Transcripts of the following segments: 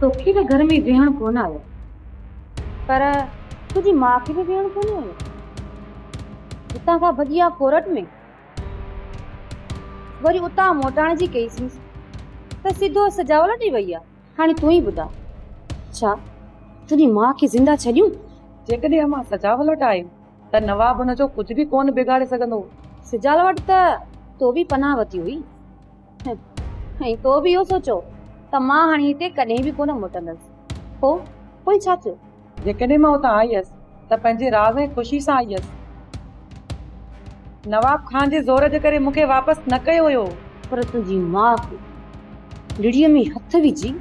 توکي ته گهر ۾ ويهڻ ڪونه آيو، پر تنهنجي ماء کي به ويهڻ ڪونه آيو. هتان کان ڀڄي آ ڪورٽ ۾، وري اتان موٽائڻ جي ڪئيسينس ته سڌو سجاول ڏي وئي آ. هاڻي تون ئي ٻڌاء، ڇا تنهنجي ماء کي زنده ڇڏيون؟ جيڪڏهن امان سجاول وٽ آئي ته نواب هن جو ڪجهه به ڪونه بگاڙي سگهندو. سجاول وٽ ته تو به پناهه ورتي هئي ۽ تو به اهو سوچيو ته مان هاڻي هتي ڪڏهن به ڪونه موٽندس. پوء پوء ڇا ٿيو؟ جيڪڏهن مان اتان آئي هيس ته پنهنجي راز ۽ خوشي سان آئي هيس. نواب خان جي زور جي ڪري مون کي واپس نه ڪيو ويو. پر تنهنجي ماء کي لڙيء ۾ هٿ وجهي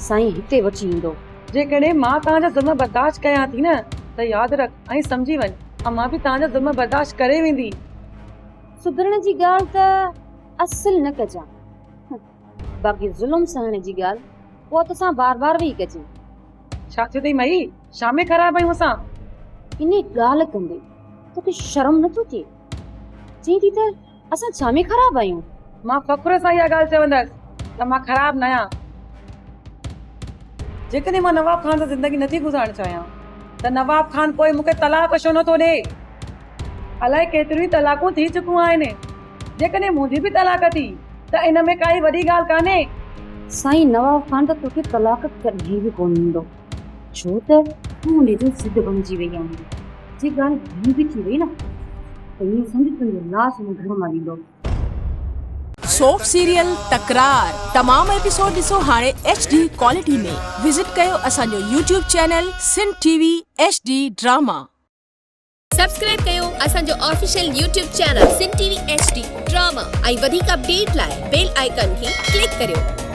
سائين هتي وٺي ايندو. جيڪڏهن مان توهان جا ظلم برداشت ڪيان ٿي نه ته ياد رک ۽ سمجهي وڃ امان به توهان جا ظلم برداشت ڪري ويندي. سڌرڻ جي ڳالهه ته اصل نه ڪجان. باقي ظلم سهڻ جي ڳالهه اها توسان بار بار ويهي ڪجي. ڇا ٿيو اٿئي مئي؟ ڇا ۾ خراب آهيون اسان؟ انهي ڳالهه ڪندي توکي شرم نه ٿو ٿئي؟ چئين ٿي ته اسان ڇا ۾ خراب آهيون؟ مان فخر سان اها ڳالهه چوندس ته مان خراب ناهيان. جيڪڏهن مان نواب خان سان زندگي نٿي گذارڻ چاهيان ته نواب خان پوء مون کي طلاق ڇو نٿو ڏئي؟ الائي ڪيتريون ئي طلاقون ٿي چڪيون آهن. جيڪڏهن منهنجي به طلاق ٿي ته ان ۾ ڪائي وڏي ڳالهه ڪانهي. سائين نواب خان ته توکي طلاق ڪڏهن به ڪونه ڏيندو، ڇو ته تون ان جو ضد بڻجي وئي آهين. جي ڳالهه گهڻي به ٿي وئي نه ته ائين سمجهه تنهنجو لاش هن گهر مان ويندو. سوپ سيريل تڪرار تمام ايپيسوڊ ڏسو هاڻي ايڇ ڊي ڪوالٽي ۾ وزٽ ڪيو اسان جو YouTube channel Sindh T V H D drama. Subscribe ڪيو اسان جو official YouTube channel Sindh T V H D drama ۽ وڌيڪ اپڊيٽ لاء بيل آئيڪان کي ڪلڪ ڪريو.